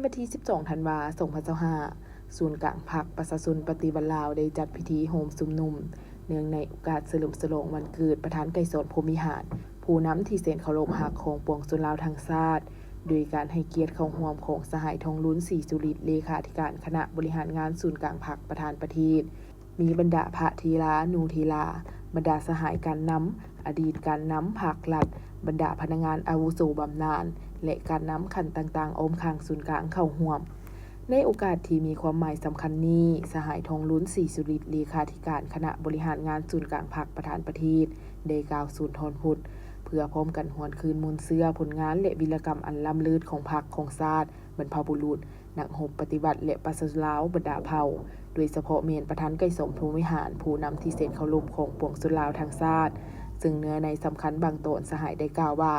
ວັນທີສິບສອງ ທັນວາ ສອງພັນຊາວຫ້າ ສູນກາງພັກປະຊາຊົນປະຕິວັດລາວ ໄດ້ຈັດພິທີໂຮມຊຸມນຸມ ເນື່ອງໃນໂອກາດສະເຫຼີມສະຫຼອງວັນເກີດປະທານໄກສອນ ພົມວິຫານ ຜູ້ນຳທີ່ແສນເຄົາລົບຮັກຂອງປວງຊົນລາວທັງຊາດ, ໂດຍການໃຫ້ກຽດເຂົ້າຮ່ວມຂອງສະຫາຍ ທອງລຸນ ສີສຸລິດ ເລຂາທິການຄະນະບໍລິຫານງານສູນກາງພັກປະທານປະເທດ, ມີບັນດາພະເຖລານຸເຖລາ, ບັນດາສະຫາຍການນຳ, ອະດີດການນຳພັກລັດ, ບັນດາພະນັກງານອາວຸໂສບຳນານ ແລະ ການນຳຂັ້ນຕ່າງໆອ້ອມຂ້າງສູນກາງເຂົ້າຮ່ວມ. ໃນໂອກາດທີ່ມີຄວາມໝາຍສຳຄັນນີ້, ສະຫາຍ ທອງລຸນ ສີສຸລິດ ເລຂາທິການຄະນະບໍລິຫານງານສູນກາງພັກປະທານປະເທດ ໄດ້ກ່າວສູນທອນພົດ ເພື່ອພ້ອມກັນຫວນຄືນມູນເຊື້ອ, ຜົນງານ ແລະ ວິລະກຳອັນລ້ຳເລີດຂອງພັກ, ຂອງຊາດ, ບັນພະບຸລຸດ, ນັກຮົບປະຕິວັດ ແລະ ປະຊາຊົນລາວບັນດາເຜົ່າ, ໂດຍສະເພາະແມ່ນປະທານໄກສອນ ພົມວິຫານ ຜູ້ນຳທີ່ແສນເຄົາລົບຂອງປວງຊົນລາວທັງຊາດ. ເຊິ່ງເນື້ອໃນສຳຄັນບາງຕອນ ສະຫາຍໄດ້ກ່າວວ່າ,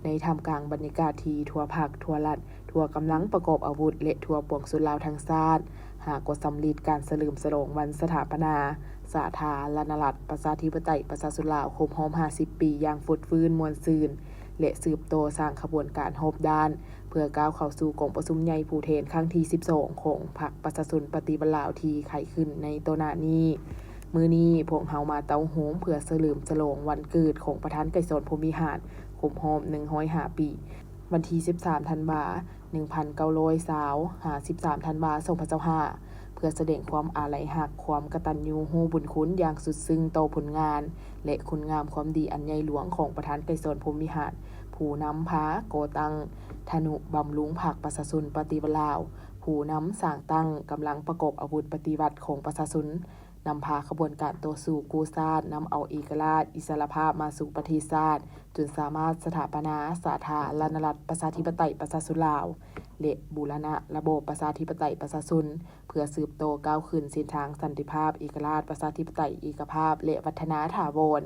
ໃນທ່າມກາງບັນຍາກາດທີ່ທົ່ວພັກ, ທົ່ວລັດ, ທົ່ວກຳລັງປະກອບອາວຸດ ແລະ ທົ່ວປວງຊົນລາວທັງຊາດ, ຫາກໍສຳເລັດການສະເຫຼີມສະຫຼອງວັນສະຖາປະນາສາທາລະນະລັດ ປະຊາທິປະໄຕ ປະຊາຊົນລາວ ຄົບຮອບຫ້າສິບປີຢ່າງຟົດຟື້ນມ່ວນຊື່ນ ແລະ ສືບຕໍ່ສ້າງຂະບວນການຮອບດ້ານ ເພື່ອກ້າວເຂົ້າສູ່ກອງປະຊຸມໃຫຍ່ຜູ້ແທນຄັ້ງທີສິບສອງ ຂອງພັກປະຊາຊົນປະຕິວັດລາວທີ່ໄຂຂຶ້ນໃນຕໍ່ໜ້ານີ້. ມື້ນີ້ພວກເຮົາມາເຕົ້າໂຮມເພື່ອສະເຫຼີມສະຫຼອງວັນເກີດຂອງປະທານໄກສອນ ພົມວິຫານ ຄົບຮອບໜຶ່ງຮ້ອຍຫ້າປີ ວັນທີສິບສາມ ທັນວາ ໜຶ່ງພັນເກົ້າຮ້ອຍຊາວ ຫາ ສິບສາມ ທັນວາ ສອງພັນຊາວຫ້າ ເພື່ອສະແດງຄວາມອາໄລຮັກ, ຄວາມກະຕັນຍູຮູ້ບຸນຄຸນຢ່າງສຸດຊຶ້ງຕໍ່ຜົນງານ ແລະ ຄຸນງາມຄວາມດີອັນໃຫຍ່ຫຼວງຂອງປະທານໄກສອນ ພົມວິຫານ ຜູ້ນຳພາກໍ່ຕັ້ງທະນຸບຳລຸງພັກປະຊາຊົນປະຕິວັດລາວ, ຜູ້ນຳສ້າງຕັ້ງກຳລັງປະກອບອາວຸດປະຕິວັດຂອງປະຊາຊົນ, ນຳພາຂະບວນການຕໍ່ສູ້ກູ້ຊາດ, ນຳເອົາເອກະລາດ, ອິດສະຫຼະພາບມາສູ່ປະເທດຊາດ, ຈົນສາມາດສະຖາປະນາສາທາລະນະລັດ ປະຊາທິປະໄຕ ປະຊາຊົນລາວ ແລະ ບູລະນະລະບອບປະຊາທິປະໄຕ ປະຊາຊົນ ເພື່ອສືບຕໍ່ກ້າວຂຶ້ນເສັ້ນທາງສັນຕິພາບ, ເອກະລາດ, ປະຊາທິປະໄຕ, ເອກະພາບ ແລະ ວັດທະນາຖາວອນ.